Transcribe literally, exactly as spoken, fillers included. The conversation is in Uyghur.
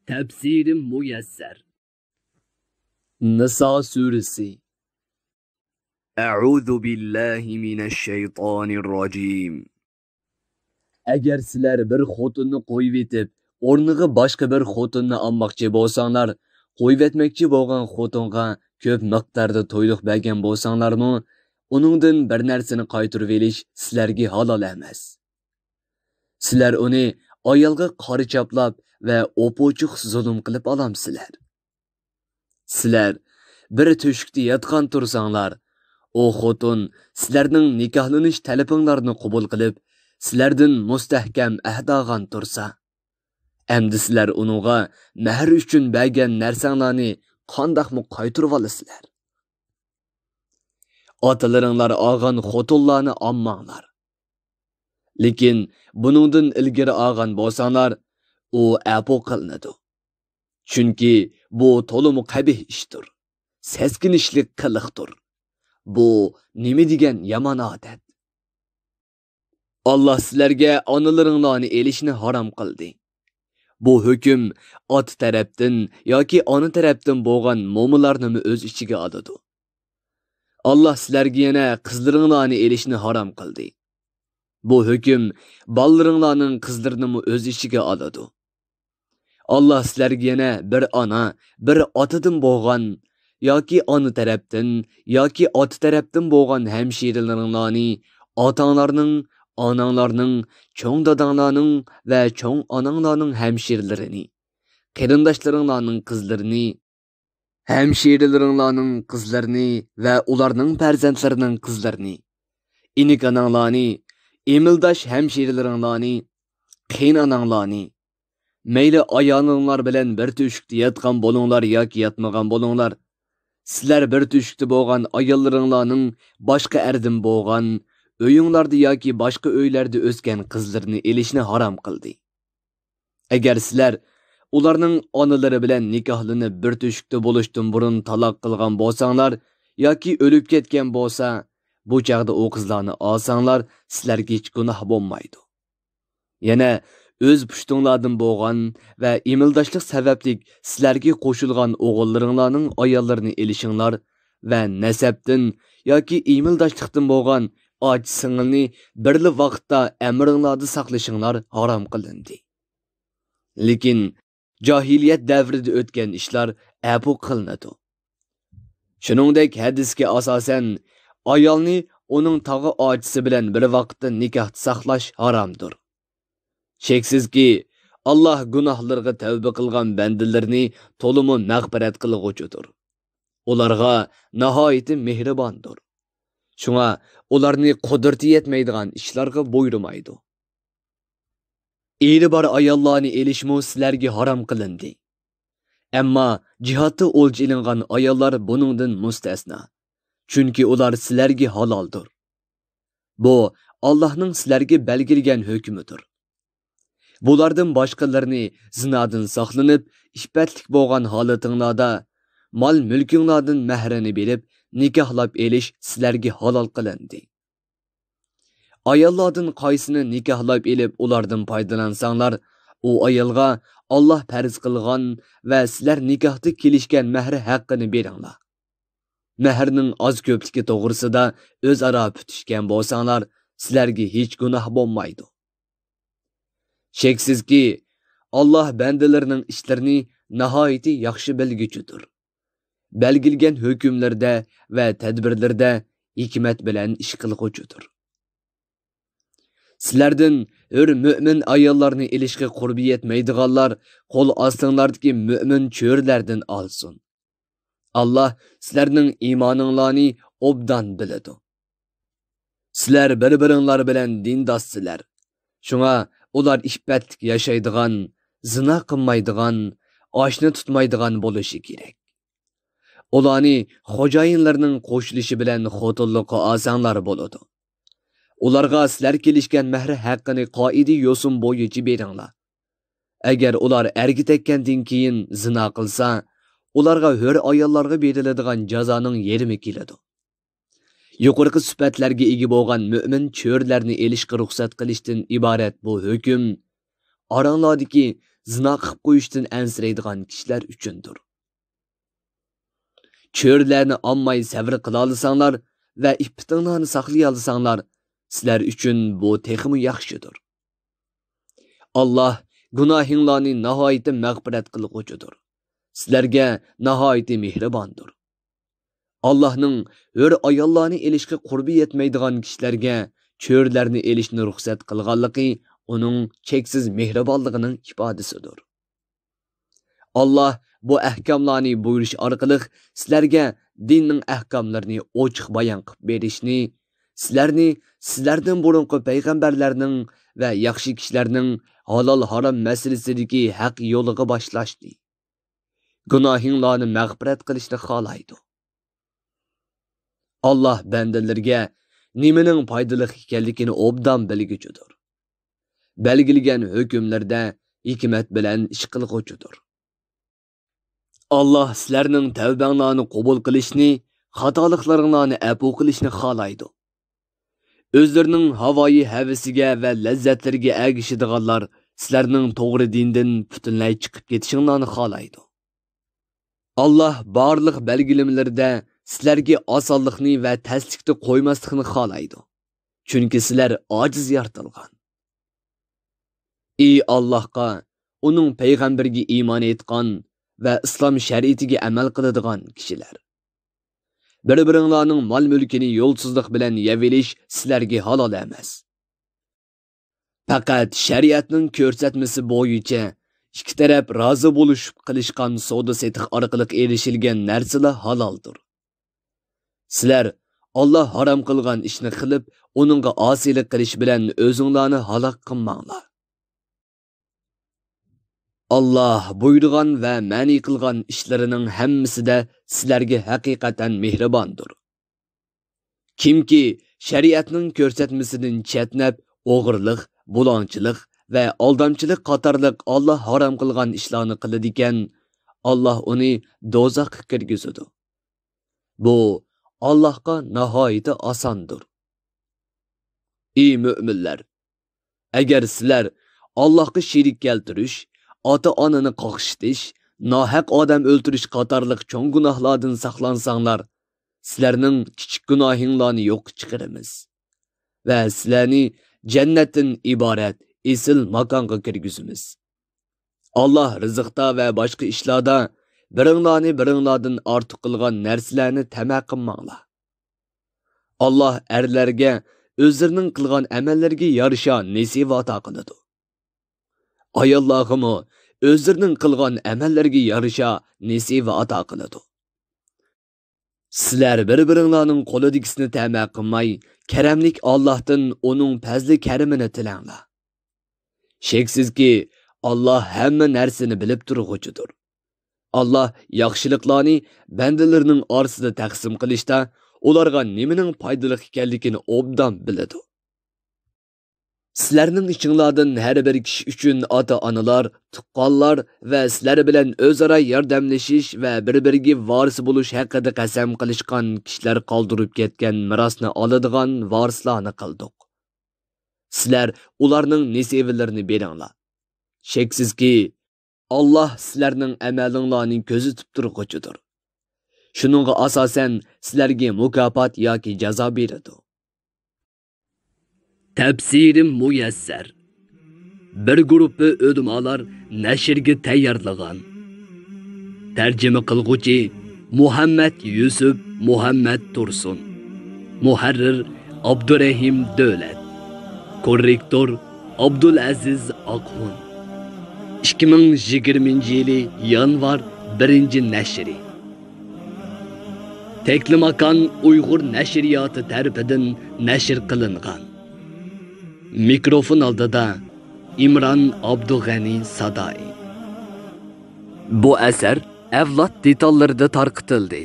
تەپسىرى مۇيەسسەر. نىسا سۈرىسى. أعوذ بالله من الشيطان الرجيم. ئەگەر سىلەر بىر خوتۇننى قويۇۋېتىپ، ئورنىغا باشقا بىر خوتۇننى ئالماقچى بولساڭلار، قويۇۋەتمەكچى بولغان خوتۇنغا كۆپ مىقداردا تويلۇق بەرگەن بولساڭلارمۇ، ئۇنىڭدىن بىر نەرسىنى قايتۇرۇۋېلىش سىلەرگە ھالال ئەمەس. سىلەر ئۇنى ئايالغا قارا چاپلاپ ۋە ئوپئوچۇق زۇلۇم قىلىپ ئالامسىلەر؟ سىلەر بىر تۆشۈكتە ياتقان تۇرساڭلار، ئۇ خوتۇن سىلەرنىڭ نىكاھلىنىش تەلىپىڭلارنى قوبۇل قىلىپ، سىلەردىن مۇستەھكەم ئەھد ئالغان تۇرسا، ئەمدى سىلەر ئۇنىڭغا مەھىر ئۈچۈن بەرگەن نەرسەڭلارنى قانداقمۇ قايتۇرۇۋالىسىلەر؟ ئاتىلىرىڭلار ئالغان خوتۇنلارنى ئالماڭلار. لېكىن بۇنىڭدىن ئىلگىرى ئالغان بولساڭلار، ئۇ ئەپۇ قىلىنىدۇ. چۈنكى بۇ تولىمۇ قەبىھ ئىشتۇر، سەسكىنىشلىك قىلىقتۇر. بۇ نېمە دېگەن يامان ئادەت! ئاللا سىلەرگە ئانىلىرىڭلارنى ئېلىشنى ھارام قىلدى. بۇ ھۆكۈم ئاتا تەرەپتىن ياكى ئانا تەرەپتىن بولغان مومىلارنىمۇ ئۆز ئىچىگە ئالىدۇ. ئاللا سىلەرگە يەنە قىزلىرىڭلارنى ئېلىشنى ھارام قىلدى. بۇ ھۆكۈم بالىلىرىڭلارنىڭ قىزلىرىنىمۇ ئۆز ئىچىگە ئالىدۇ. ئاللا سىلەرگە يەنە بىر ئانا، بىر ئاتىدىن بولغان ياكى ئانا تەرەپتىن ياكى ئاتا تەرەپتىن بولغان ھەمشىرىلىرىڭلارنى، ئاتاڭلارنىڭ، ئاناڭلارنىڭ، چوڭ داداڭلارنىڭ ۋە چوڭ ئاناڭلارنىڭ ھەمشىرىلىرىنى، قېرىنداشلىرىڭلارنىڭ قىزلىرىنى، ھەمشىرىلىرىڭلارنىڭ قىزلىرىنى ۋە ئۇلارنىڭ پەرزەنتلىرىنىڭ قىزلىرىنى، ئىنىك ئاناڭلارنى، ئېمىلداش ھەمشىرىلىرىڭلارنى، قېيىنئاناڭلارنى، مەيلى ئايالىڭلار بىلەن بىر تۆشۈكتە ياتقان بولۇڭلار ياكى ياتمىغان بولۇڭلار، سىلەر بىر تۆشۈكتە بولغان ئاياللىرىڭلارنىڭ باشقا ئەردىن بولغان، ئۆيۈڭلاردا ياكى باشقا ئۆيلەردە ئۆسكەن قىزلىرىنى ئېلىشنى ھارام قىلدى. ئەگەر سىلەر ئۇلارنىڭ ئانىلىرى بىلەن نىكاھلىنىپ بىر تۆشۈكتە بولۇشتىن بۇرۇن تالاق قىلغان بولساڭلار ياكى ئۆلۈپ كەتكەن بولسا، بۇ چاغدا ئۇ قىزلارنى ئالساڭلار، سىلەرگە ھېچ گۇناھ بولمايدۇ. يەنە ئۆز پۇشتۇڭلاردىن بولغان ۋە ئېمىلداشلىق سەۋەبلىك سىلەرگە قوشۇلغان ئوغۇللىرىڭلارنىڭ ئاياللىرىنى ئېلىشىڭلار ۋە نەسەبتىن ياكى ئېمىلداشلىقتىن بولغان ئاچا-سىڭىلنى بىرلا ۋاقىتتا ئەمرىڭلاردا ساقلىشىڭلار ھارام قىلىندى. لېكىن جاھىلىيەت دەۋرىدە ئۆتكەن ئىشلار ئەپۇ قىلىنىدۇ. شۇنىڭدەك ھەدىسكە ئاساسەن، ئايالنى ئۇنىڭ تاغا ئاچىسى بىلەن بىر ۋاقىتتا نىكاھتا ساقلاش ھارامدۇر. شەكسىزكى، ئاللا گۇناھلىرىغا تەۋبە قىلغان بەندىلىرىنى تولىمۇ مەغپىرەت قىلغۇچىدۇر. ئۇلارغا ناھايىتى مېھرىباندۇر. شۇڭا ئۇلارنى قۇدرىتى يەتمەيدىغان ئىشلارغا بۇيرۇمايدۇ. ئېرى بار ئاياللارنى ئېلىشمۇ سىلەرگە ھارام قىلىندى. ئەمما جىھادتا ئولجا ئېلىنغان ئاياللار بۇنىڭدىن مۇستەسنا. چۈنكى ئۇلار سىلەرگە ھالالدۇر. بۇ ئاللاھنىڭ سىلەرگە بەلگىلىگەن ھۆكمىدۇر. بۇلاردىن باشقىلىرىنى زىنادىن ساقلىنىپ، ئىپپەتلىك بولغان ھالىتىڭلاردا مال-مۈلكۈڭلاردىن مەھرىنى بېرىپ، نىكاھلاپ ئېلىش سىلەرگە ھالال قىلىندى. ئاياللاردىن قايسىنى نىكاھلاپ ئېلىپ، ئۇلاردىن پايدىلانساڭلار، ئۇ ئايالغا ئاللا پەرز قىلغان ۋە سىلەر نىكاھتا كېلىشكەن مەھرى ھەققىنى بېرىڭلار. مەھرىنىڭ ئاز-كۆپلۈكى توغرىسىدا ئۆزئارا پۈتۈشكەن بولساڭلار، سىلەرگە ھېچ گۇناھ بولمايدۇ. شەكسىزكى، ئاللا بەندىلىرىنىڭ ئىشلىرىنى ناھايىتى ياخشى بىلگۈچىدۇر. بەلگىلىگەن ھۆكۈملىرىدە ۋە تەدبىرلىرىدە ھېكمەت بىلەن ئىش قىلغۇچىدۇر. سىلەردىن ھۆر مۆمىن ئاياللارنى ئېلىشقا قۇربى يەتمەيدىغانلار قول ئاستىڭلاردىكى مۆمىن چۆرىلەردىن ئالسۇن. ئاللا سىلەرنىڭ ئىمانىڭلارنى ئوبدان بىلىدۇ. سىلەر بىر-بىرىڭلار بىلەن دىنداشسىلەر. شۇڭا ئۇلار ئىپپەتلىك ياشايدىغان، زىنا قىلمايدىغان، ئاشنا تۇتمايدىغان بولۇشى كېرەك. ئۇلارنى خوجايىنلىرىنىڭ قوشۇلۇشى بىلەن خوتۇنلۇققا ئالساڭلار بولىدۇ. ئۇلارغا سىلەر كېلىشكەن مەھرى ھەققىنى قائىدە يوسۇن بويىچە بېرىڭلار. ئەگەر ئۇلار ئەرگە تەگكەندىن كېيىن زىنا قىلسا، ئۇلارغا ھۆر ئاياللارغا بېرىلىدىغان جازانىڭ يېرىمى كېلىدۇ. يۇقىرىقى سۈپەتلەرگە ئىگە بولغان مۆمىن چۆرىلەرنى ئېلىشقا رۇخسەت قىلىشتىن ئىبارەت بۇ ھۆكۈم ئاراڭلاردىكى زىنا قىلىپ قويۇشتىن ئەنسىرەيدىغان كىشىلەر ئۈچۈندۇر. چۆرىلەرنى ئالماي سەۋر قىلالىساڭلار ۋە ئىپپىتىڭلارنى ساقلىيالىساڭلار، سىلەر ئۈچۈن بۇ تېخىمۇ ياخشىدۇر. ئاللاھ گۇناھىڭلارنى ناھايىتى مەغپىرەت قىلغۇچىدۇر. سىلەرگە ناھايىتى مېھرىباندۇر. ئاللاھنىڭ ھۆر ئاياللارنى ئېلىشقا قۇربى يەتمەيدىغان كىشىلەرگە چۆرىلەرنى ئېلىشنى رۇخسەت قىلغانلىقى ئۇنىڭ چەكسىز مېھرىبانلىقىنىڭ ئىپادىسىدۇر. ئاللاھ بۇ ئەھكاملارنى بۇيرۇش ئارقىلىق سىلەرگە دىننىڭ ئەھكاملىرىنى ئوچۇق بايان قىلىپ بېرىشنى، سىلەرنى سىلەردىن بۇرۇنقى پەيغەمبەرلەرنىڭ ۋە ياخشى كىشىلەرنىڭ ھالال-ھارام مەسىلىسىدىكى ھەق يولىغا باشلاشنى، گۇناھىڭلارنى مەغپىرەت قىلىشنى خالايدۇ. ئاللاھ بەندىلىرىگە نېمىنىڭ پايدىلىق ئىكەنلىكىنى ئوبدان بىلگۈچىدۇر. بەلگىلىگەن ھۆكۈملىرىدە ھېكمەت بىلەن ئىش قىلغۇچىدۇر. ئاللاھ سىلەرنىڭ تەۋبەڭلارنى قوبۇل قىلىشنى، خاتالىقلىرىڭلارنى ئەپۇ قىلىشنى خالايدۇ. ئۆزلىرىنىڭ ھاۋايى ھەۋىسىگە ۋە لەززەتلىرىگە ئەگىشىدىغانلار سىلەرنىڭ توغرا دىندىن پۈتۈنلەي چىقىپ كېتىشىڭلارنى خالايدۇ. ئاللاھ بارلىق بەلگىلىمىلىرىدە سىلەرگە ئاسانلىقنى ۋە تەسلىكتە قويماسلىقنى خالايدۇ. چۈنكى سىلەر ئاجىز يارىتىلغان. ئى ئاللاھقا، ئۇنىڭ پەيغەمبىرىگە ئىمان ئېيتقان ۋە ئىسلام شەرىئىتىگە ئەمەل قىلىدىغان كىشىلەر! بىر-بىرىڭلارنىڭ مال-مۈلكىنى يولسىزلىق بىلەن يەۋېلىش سىلەرگە ھالال ئەمەس. پەقەت شەرىئەتنىڭ كۆرسەتمىسى بويىچە ئىككى تەرەپ رازى بولۇشۇپ قىلىشقان سودا-سېتىق ئارقىلىق ئېرىشىلگەن نەرسىلا ھالالدۇر. سىلەر ئاللاھ ھارام قىلغان ئىشنى قىلىپ، ئۇنىڭغا ئاسىيلىق قىلىش بىلەن ئۆزۈڭلارنى ھالاك قىلماڭلار. ئاللاھ بۇيرۇغان ۋە مەنئى قىلغان ئىشلىرىنىڭ ھەممىسىدە سىلەرگە ھەقىقەتەن مېھرىباندۇر. كىمكى شەرىئەتنىڭ كۆرسەتمىسىدىن چەتنەپ، ئوغرىلىق، بۇلاڭچىلىق ۋە ئالدامچىلىق قاتارلىق ئاللاھ ھارام قىلغان ئىشلارنى قىلىدىكەن، ئاللاھ ئۇنى دوزاخقا كىرگۈزىدۇ. بۇ ئاللاھقا ناھايىتى ئاساندۇر. ئى مۆمىنلەر! ئەگەر سىلەر ئاللاھقا شېرىك كەلتۈرۈش، ئاتا-ئانىنى قاقشىتىش، ناھەق ئادەم ئۆلتۈرۈش قاتارلىق چوڭ گۇناھلاردىن ساقلانساڭلار، سىلەرنىڭ كىچىك گۇناھىڭلارنى يوققا چىقىرىمىز ۋە سىلەرنى جەننەتتىن ئىبارەت ئېسىل ماكانغا كىرگۈزىمىز. ئاللاھ رىزىقتا ۋە باشقا ئىشلاردا بىرىڭلارنى بىرىڭلاردىن ئارتۇق قىلغان نەرسىلەرنى تەمە قىلماڭلار. ئاللاھ ئەرلەرگە ئۆزلىرىنىڭ قىلغان ئەمەللىرىگە يارىشا نېسىۋە ئاتا قىلىدۇ. ئاياللارغىمۇ ئۆزلىرىنىڭ قىلغان ئەمەللىرىگە يارىشا نېسىۋە ئاتا قىلىدۇ. سىلەر بىر-بىرىڭلارنىڭ قولىدىكىسىنى تەمە قىلماي، كەرەملىك ئاللاھتىن ئۇنىڭ پەزلى-كەرىمىنى تىلەڭلار. شەكسىزكى، ئاللاھ ھەممە نەرسىنى بىلىپ تۇرغۇچىدۇر. ئاللاھ ياخشىلىقلارنى بەندىلىرىنىڭ ئارىسىدا تەقسىم قىلىشتا، ئۇلارغا نېمىنىڭ پايدىلىق ئىكەنلىكىنى ئوبدان بىلىدۇ. سىلەرنىڭ ئىچىڭلاردىن ھەر بىر كىشى ئۈچۈن ئاتا-ئانىلار، تۇغقانلار ۋە سىلەر بىلەن ئۆزئارا ياردەملىشىش ۋە بىر-بىرىگە ۋارىس بولۇش ھەققىدە قەسەم قىلىشقان كىشىلەر قالدۇرۇپ كەتكەن مىراسنى ئالىدىغان ۋارىسلارنى قىلدۇق. سىلەر ئۇلارنىڭ نېسىۋىلىرىنى بېرىڭلار. شەكسىزكى، ئاللاھ سىلەرنىڭ ئەمەلىڭلارنى كۆزىتىپ تۇرغۇچىدۇر. شۇنىڭغا ئاساسەن سىلەرگە مۇكاپات ياكى جازا بېرىدۇ. تەپسىرى مۇيەسسەر. بىر گۇرۇپپا ئۆلىمالار نەشرگە تەييارلىغان. تەرجىمە قىلغۇچى مۇھەممەد يۈسۈپ مۇھەممەد تۇرسۇن. مۇھەررىر ئابدۇرېھىم دۆلەت. كوررېكتور ئابدۇلئەزىز ئاقخۇن. ئىككى مىڭ يىگىرمىنچى يىلى يانۋار بىرىنچى نەشرى. تەكلىماكان ئۇيغۇر نەشرىياتى تەرىپىدىن نەشر قىلىنغان. مىكروفون ئالدىدا ئىمران ئابدۇغەنى سادائى. بۇ ئەسەر ئەۋلاد دېتاللىرىدا تارقىتىلدى.